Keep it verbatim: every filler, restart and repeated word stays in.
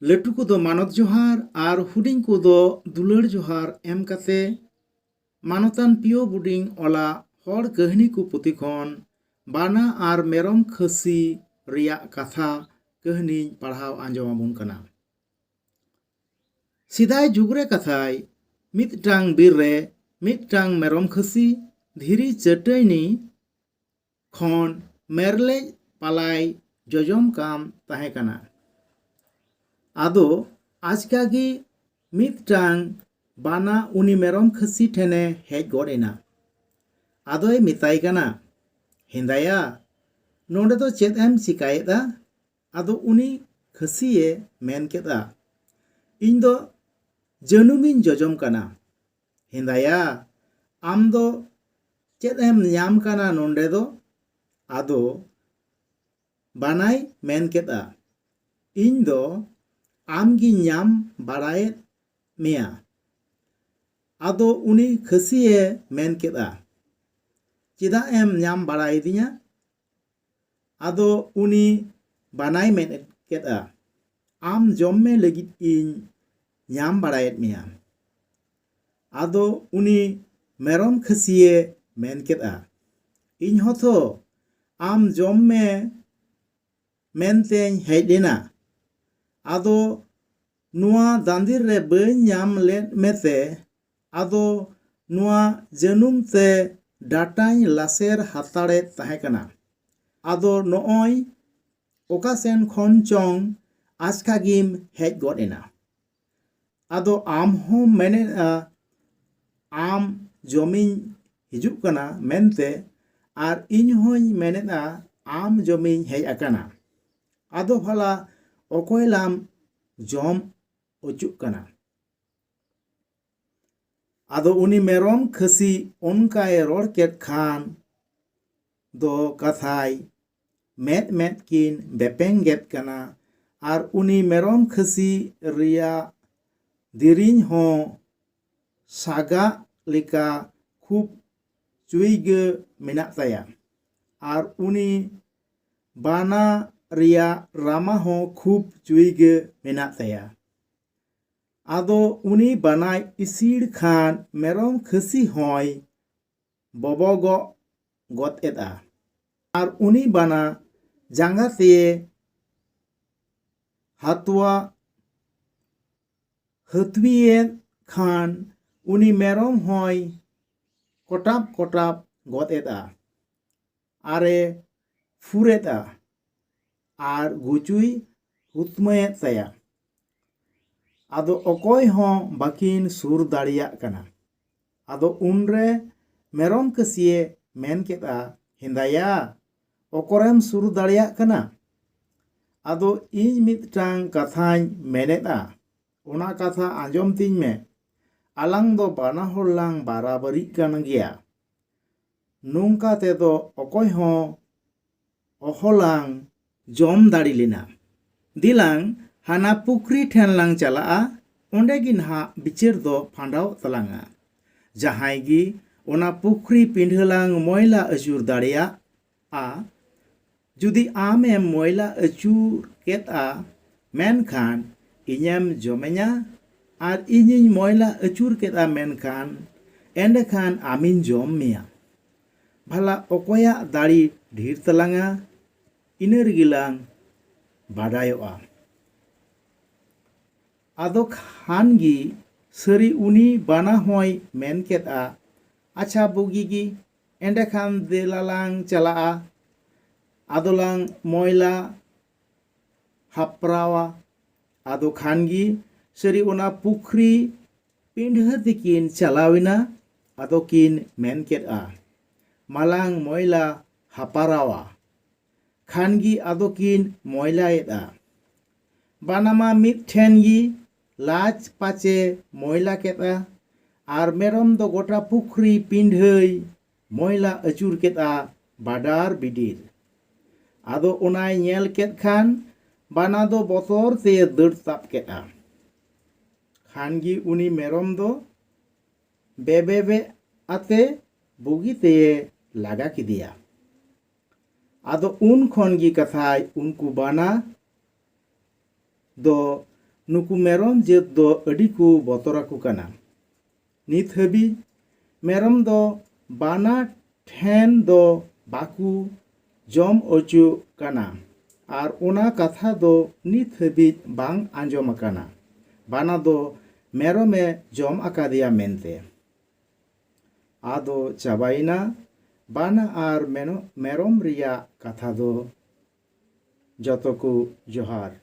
ᱞᱟᱹᱴᱩ ᱠᱚᱫᱚ ᱢᱟᱱᱚᱛ ᱡᱚᱦᱟᱨ ᱟᱨ ᱦᱩᱰᱤᱧ ᱠᱚᱫᱚ ᱫᱩᱞᱟᱹᱲ ᱡᱚᱦᱟᱨ ᱮᱢ ᱠᱟᱛᱮ ᱢᱟᱱᱚᱛᱟᱱ ᱯᱤᱭᱳ ᱵᱩᱰᱤᱝ ᱚᱞᱟᱜ ᱦᱚᱲ ᱠᱟᱹᱦᱱᱤ ᱠᱚ ᱯᱩᱛᱷᱤ ᱠᱷᱚᱱ ᱵᱟᱱᱟ ᱟᱨ ᱢᱮᱨᱚᱢ ᱠᱷᱟᱹᱥᱤ ᱨᱮᱭᱟᱜ ᱠᱟᱛᱷᱟ ᱠᱟᱹᱦᱱᱤᱧ ᱯᱟᱲᱦᱟᱣ ᱟᱸᱡᱚᱢ ᱟᱵᱚᱱ ᱠᱟᱱᱟ᱾ ᱥᱮᱫᱟᱭ ᱡᱩᱜᱽ ᱨᱮ ᱠᱟᱛᱷᱟᱭ, ᱢᱤᱫᱴᱟᱝ ᱵᱤᱨ ᱨᱮ ᱢᱤᱫᱴᱟᱝ ᱢᱮᱨᱚᱢ ᱠᱷᱟᱹᱥᱤ ᱫᱷᱤᱨᱤ ᱪᱟᱹᱴᱟᱹᱭᱱᱤ ᱠᱷᱚᱱ ᱢᱮᱨᱞᱮᱡ ᱯᱟᱞᱟᱭ ᱡᱚᱡᱚᱢ ᱠᱟᱱ ᱛᱟᱦᱮᱸ ᱠᱟᱱᱟ᱾ ᱟᱫᱚ ᱟᱪᱠᱟ ᱜᱮ ᱢᱤᱫᱴᱟᱝ ᱵᱟᱱᱟ ᱩᱱᱤ ᱢᱮᱨᱚᱢ ᱠᱷᱟᱹᱥᱤ ᱴᱷᱮᱱᱮ ᱦᱮᱡ ᱜᱚᱫ ᱮᱱᱟ᱾ ᱟᱫᱚᱭ ᱢᱮᱛᱟᱭ ᱠᱟᱱᱟ, "ᱦᱮᱸᱫᱟᱭᱟ, ᱱᱚᱰᱮ ᱫᱚ ᱪᱮᱫ ᱮᱢ ᱪᱤᱠᱟᱹᱭᱮᱫᱟ?" ᱟᱫᱚ ᱩᱱᱤ ᱠᱷᱟᱹᱥᱤᱭᱮ ᱢᱮᱱ ᱠᱮᱫᱟ, "ᱤᱧ ᱫᱚ ᱡᱟᱹᱱᱩᱢᱤᱧ ᱡᱚᱡᱚᱢ ᱠᱟᱱᱟ᱾ ᱦᱮᱸᱫᱟᱭᱟ, ᱟᱢ ᱫᱚ ᱪᱮᱫ ᱮᱢ ᱧᱟᱢ ᱠᱟᱱᱟ ᱱᱚᱰᱮ ᱫᱚ?" ᱟᱫᱚ ᱵᱟᱱᱟᱭ ᱢᱮᱱ ᱠᱮᱫᱼᱟ, "ᱤᱧ ᱫᱚ ᱟᱢ ᱜᱤᱧ ᱧᱟᱢ ᱵᱟᱲᱟᱭᱮᱫ ᱢᱮᱭᱟ᱾" ᱟᱫᱚ ᱩᱱᱤ ᱠᱷᱟᱹᱥᱤᱭᱮ ᱢᱮᱱ ᱠᱮᱫᱼᱟ, "ᱪᱮᱫᱟᱜ ᱮᱢ ᱧᱟᱢ ᱵᱟᱲᱟᱭᱮᱫᱤᱧᱟ?" ᱟᱫᱚ ᱩᱱᱤ ᱵᱟᱱᱟᱭ ᱢᱮᱱ ᱠᱮᱫᱼᱟ, "ᱟᱢ ᱡᱚᱢ ᱢᱮ ᱞᱟᱹᱜᱤᱫ ᱤᱧ ᱧᱟᱢ ᱵᱟᱲᱟᱭᱮᱫ ᱢᱮᱭᱟ᱾" ᱟᱫᱚ ᱩᱱᱤ ᱢᱮᱨᱚᱢ ᱠᱷᱟᱹᱥᱤᱭᱮ ᱢᱮᱱ ᱠᱮᱫᱼᱟ, "ᱤᱧ ᱦᱚᱸᱛᱚ ᱟᱢ ᱡᱚᱢ ᱢᱮ ᱢᱮᱱᱛᱮᱧ ᱦᱮᱡ ᱞᱮᱱᱟ᱾ ᱟᱫᱚ ᱱᱚᱣᱟ ᱫᱟᱸᱫᱤᱨ ᱨᱮ ᱵᱟᱹᱧ ᱧᱟᱢ ᱞᱮᱫ ᱢᱮᱛᱮ, ᱟᱫᱚ ᱱᱚᱣᱟ ᱡᱟᱹᱱᱩᱢ ᱛᱮ ᱰᱟᱴᱟᱧ ᱞᱟᱥᱮᱨ ᱦᱟᱛᱟᱲᱮᱫ ᱛᱟᱦᱮᱸ ᱠᱟᱱᱟ᱾ ᱟᱫᱚ ᱱᱚᱜᱼᱚᱭ ᱚᱠᱟ ᱥᱮᱱ ᱠᱷᱚᱱ ᱪᱚᱝ ᱟᱪᱠᱟ ᱜᱮᱢ ᱦᱮᱡ ᱜᱚᱫ ᱮᱱᱟ᱾ ᱟᱫᱚ ᱟᱢ ᱦᱚᱸᱢ ᱢᱮᱱᱮᱫᱼᱟ, 'ᱟᱢ ᱡᱚᱢᱤᱧ ᱦᱤᱡᱩᱜ ᱠᱟᱱᱟ' ᱢᱮᱱᱛᱮ, ᱟᱨ ᱤᱧ ᱦᱚᱸᱧ ᱢᱮᱱᱮᱫᱼᱟ, 'ᱟᱢ ᱡᱚᱢᱤᱧ ᱦᱮᱡ ᱟᱠᱟᱱᱟ'᱾ ᱟᱫᱚ ᱵᱷᱟᱞᱟ ᱚᱠᱚᱭ ᱞᱟᱢ ᱡᱚᱢ ᱚᱪᱚᱜ ᱠᱟᱱᱟ?" ᱟᱫᱚ ᱩᱱᱤ ᱢᱮᱨᱚᱢ ᱠᱷᱟᱹᱥᱤ ᱚᱱᱠᱟᱭ ᱨᱚᱲ ᱠᱮᱫ ᱠᱷᱟᱱ ᱫᱚ ᱠᱟᱛᱷᱟᱭ ᱢᱮᱫ ᱢᱮᱫ ᱠᱤᱱ ᱵᱮᱯᱮᱝ ᱜᱮᱫ ᱠᱟᱱᱟ, ᱟᱨ ᱩᱱᱤ ᱢᱮᱨᱚᱢ ᱠᱷᱟᱹᱥᱤ ᱨᱮᱭᱟᱜ ᱫᱮᱨᱮᱧ ᱦᱚᱸ ᱥᱟᱜᱟᱜ ᱞᱮᱠᱟ ᱠᱷᱩᱵ ᱪᱩᱭᱜᱟᱹ ᱢᱮᱱᱟᱜ ᱛᱟᱭᱟ᱾ ᱟᱨ ᱩᱱᱤ ᱵᱟᱱᱟ ᱨᱮᱭᱟᱜ ᱨᱟᱢᱟ ᱦᱚᱸ ᱠᱷᱩᱵ ᱪᱩᱭᱜᱟᱹ ᱢᱮᱱᱟᱜ ᱛᱟᱭᱟ᱾ ᱟᱫᱚ ᱩᱱᱤ ᱵᱟᱱᱟᱭ ᱤᱥᱤᱲ ᱠᱷᱟᱱ ᱢᱮᱨᱚᱢ ᱠᱷᱟᱹᱥᱤ ᱦᱚᱸᱭ ᱵᱚᱵᱚᱜᱚᱜ ᱜᱚᱫ ᱮᱫᱼᱟ᱾ ᱟᱨ ᱩᱱᱤ ᱵᱟᱱᱟ ᱡᱟᱸᱜᱟ ᱛᱮ ᱦᱟᱛᱣᱟ ᱦᱟᱹᱛᱣᱤᱭᱮᱫ ᱠᱷᱟᱱ ᱩᱱᱤ ᱢᱮᱨᱚᱢ ᱦᱚᱸᱭ ᱠᱚᱴᱟᱵ ᱠᱚᱴᱟᱵ ᱜᱚᱫ ᱮᱫᱼᱟ᱾ ᱟᱨᱮ ᱯᱷᱩᱨᱮᱫᱼᱟ ᱟᱨ ᱜᱩᱪᱩᱭ ᱦᱩᱛᱢᱟᱹᱭᱮᱫ ᱛᱟᱭᱟ᱾ ᱟᱫᱚ ᱚᱠᱚᱭ ᱦᱚᱸ ᱵᱟᱹᱠᱤᱱ ᱥᱩᱨ ᱫᱟᱲᱮᱭᱟᱜ ᱠᱟᱱᱟ᱾ ᱟᱫᱚ ᱩᱱᱨᱮ ᱢᱮᱨᱚᱢ ᱠᱟᱹᱥᱤᱭᱮ ᱢᱮᱱ ᱠᱮᱫᱼᱟ, "ᱦᱮᱸᱫᱟᱭᱟ, ᱚᱠᱚᱨᱮᱢ ᱥᱩᱨ ᱫᱟᱲᱮᱭᱟᱜ ᱠᱟᱱᱟ? ᱟᱫᱚ ᱤᱧ ᱢᱤᱫᱴᱟᱝ ᱠᱟᱛᱷᱟᱧ ᱢᱮᱱᱮᱫᱼᱟ, ᱚᱱᱟ ᱠᱟᱛᱷᱟ ᱟᱸᱡᱚᱢ ᱛᱤᱧ ᱢᱮ᱾ ᱟᱞᱟᱝ ᱫᱚ ᱵᱟᱱᱟ ᱦᱚᱲ ᱞᱟᱝ ᱵᱟᱨᱟᱵᱟᱹᱨᱤᱜ ᱠᱟᱱ ᱜᱮᱭᱟ᱾ ᱱᱚᱝᱠᱟ ᱛᱮᱫᱚ ᱚᱠᱚᱭ ᱦᱚᱸ ᱚᱦᱚᱞᱟᱝ ᱡᱚᱢ ᱫᱟᱲᱮ ᱞᱮᱱᱟ᱾ ᱫᱮᱞᱟᱝ ᱦᱟᱱᱟ ᱯᱩᱠᱷᱨᱤ ᱴᱷᱮᱱ ᱞᱟᱝ ᱪᱟᱞᱟᱜᱼᱟ, ᱚᱸᱰᱮ ᱜᱮ ᱱᱟᱦᱟᱜ ᱵᱤᱪᱟᱹᱨ ᱫᱚ ᱯᱷᱟᱸᱰᱟᱣᱚᱜ ᱛᱟᱞᱟᱝᱟ᱾ ᱡᱟᱦᱟᱸᱭ ᱜᱮ ᱚᱱᱟ ᱯᱩᱠᱷᱨᱤ ᱯᱤᱸᱰᱷᱟᱹ ᱞᱟᱝ ᱢᱚᱭᱞᱟ ᱟᱹᱪᱩᱨ ᱫᱟᱲᱮᱭᱟᱜᱼᱟ, ᱡᱩᱫᱤ ᱟᱢᱮᱢ ᱢᱚᱭᱞᱟ ᱟᱹᱪᱩᱨ ᱠᱮᱫᱼᱟ, ᱢᱮᱱᱠᱷᱟᱱ ᱤᱧᱮᱢ ᱡᱚᱢᱮᱧᱟ, ᱟᱨ ᱤᱧᱤᱧ ᱢᱚᱭᱞᱟ ᱟᱹᱪᱩᱨ ᱠᱮᱫᱼᱟ, ᱢᱮᱱᱠᱷᱟᱱ ᱮᱸᱰᱮᱠᱷᱟᱱ ᱟᱢᱤᱧ ᱡᱚᱢ ᱢᱮᱭᱟ᱾ ᱵᱷᱟᱞᱟ ᱚᱠᱚᱭᱟᱜ ᱫᱟᱲᱮ ᱰᱷᱮᱨ ᱛᱟᱞᱟᱝᱟ, ᱤᱱᱟᱹ ᱨᱮᱜᱮ ᱞᱟᱝ ᱵᱟᱰᱟᱭᱚᱜᱼᱟ᱾" ᱟᱫᱚ ᱠᱷᱟᱱ ᱜᱮ ᱥᱟᱹᱨᱤ ᱩᱱᱤ ᱵᱟᱱᱟ ᱦᱚᱸᱭ ᱢᱮᱱ ᱠᱮᱫᱼᱟ, "ᱟᱪᱪᱷᱟ, ᱵᱩᱜᱤ ᱜᱮ, ᱮᱸᱰᱮᱠᱷᱟᱱ ᱫᱮᱞᱟ ᱞᱟᱝ ᱪᱟᱞᱟᱜᱼᱟ, ᱟᱫᱚ ᱞᱟᱝ ᱢᱚᱭᱞᱟ ᱦᱟᱯᱨᱟᱣᱟ᱾" ᱟᱫᱚ ᱠᱷᱟᱱ ᱜᱮ ᱥᱟᱹᱨᱤ ᱚᱱᱟ ᱯᱩᱠᱷᱨᱤ ᱯᱤᱸᱰᱷᱟᱹ ᱛᱮᱠᱤᱱ ᱪᱟᱞᱟᱣ ᱮᱱᱟ᱾ ᱟᱫᱚ ᱠᱤᱱ ᱢᱮᱱ ᱠᱮᱫᱼᱟ, "ᱢᱟᱞᱟᱝ ᱢᱚᱭᱞᱟ ᱦᱟᱯᱟᱨᱟᱣᱟ᱾" ᱠᱷᱟᱱ ᱜᱮ ᱟᱫᱚ ᱠᱤᱱ ᱢᱚᱭᱞᱟᱭᱮᱫᱼᱟ᱾ ᱵᱟᱱᱟᱢᱟ ᱢᱤᱫ ᱴᱷᱮᱱ ᱜᱮ ᱞᱟᱪ ᱯᱟᱪᱮ ᱢᱚᱭᱞᱟ ᱠᱮᱫᱼᱟ, ᱟᱨ ᱢᱮᱨᱚᱢ ᱫᱚ ᱜᱚᱴᱟ ᱯᱩᱠᱷᱨᱤ ᱯᱤᱸᱰᱷᱟᱹᱭ ᱢᱚᱭᱞᱟ ᱟᱹᱪᱩᱨ ᱠᱮᱫᱼᱟ, ᱵᱟᱰᱟᱨ ᱵᱤᱰᱤᱨ᱾ ᱟᱫᱚ ᱚᱱᱟᱭ ᱧᱮᱞ ᱠᱮᱫ ᱠᱷᱟᱱ ᱵᱟᱱᱟ ᱫᱚ ᱵᱚᱛᱚᱨ ᱛᱮ ᱫᱟᱹᱲ ᱛᱟᱵ ᱠᱮᱫᱼᱟ᱾ ᱠᱷᱟᱱ ᱜᱮ ᱩᱱᱤ ᱢᱮᱨᱚᱢ ᱫᱚ ᱵᱮᱵᱮᱵᱮ ᱟᱛᱮ ᱵᱩᱜᱤ ᱛᱮᱭᱮ ᱞᱟᱜᱟ ᱠᱮᱫᱮᱭᱟ᱾ ᱟᱫᱚ ᱩᱱ ᱠᱷᱚᱱ ᱜᱮ ᱠᱟᱛᱷᱟᱭ ᱩᱱᱠᱩ ᱵᱟᱱᱟ ᱫᱚ ᱱᱩᱠᱩ ᱢᱮᱨᱚᱢ ᱡᱟᱹᱛ ᱫᱚ ᱟᱹᱰᱤ ᱠᱚ ᱵᱚᱛᱚᱨ ᱟᱠᱚ ᱠᱟᱱᱟ᱾ ᱱᱤᱛ ᱦᱟᱹᱵᱤᱡ ᱢᱮᱨᱚᱢ ᱫᱚ ᱵᱟᱱᱟ ᱴᱷᱮᱱ ᱫᱚ ᱵᱟᱠᱚ ᱡᱚᱢ ᱚᱪᱚᱜ ᱠᱟᱱᱟ ᱟᱨ ᱚᱱᱟ ᱠᱟᱛᱷᱟ ᱫᱚ ᱱᱤᱛ ᱦᱟᱹᱵᱤᱡ ᱵᱟᱝ ᱟᱸᱡᱚᱢ ᱟᱠᱟᱱᱟ ᱵᱟᱱᱟ ᱫᱚ ᱢᱮᱨᱚᱢᱮ ᱡᱚᱢ ᱟᱠᱟᱫᱮᱭᱟ ᱢᱮᱱᱛᱮ᱾ ᱟᱫᱚ ᱪᱟᱵᱟᱭᱮᱱᱟ ᱵᱟᱱᱟ ᱟᱨ ᱢᱮᱱᱚ-, ᱢᱮᱨᱚᱢ ᱨᱮᱭᱟᱜ ᱠᱟᱛᱷᱟ ᱫᱚ᱾ ᱡᱚᱛᱚ ᱠᱚ ᱡᱚᱦᱟᱨ᱾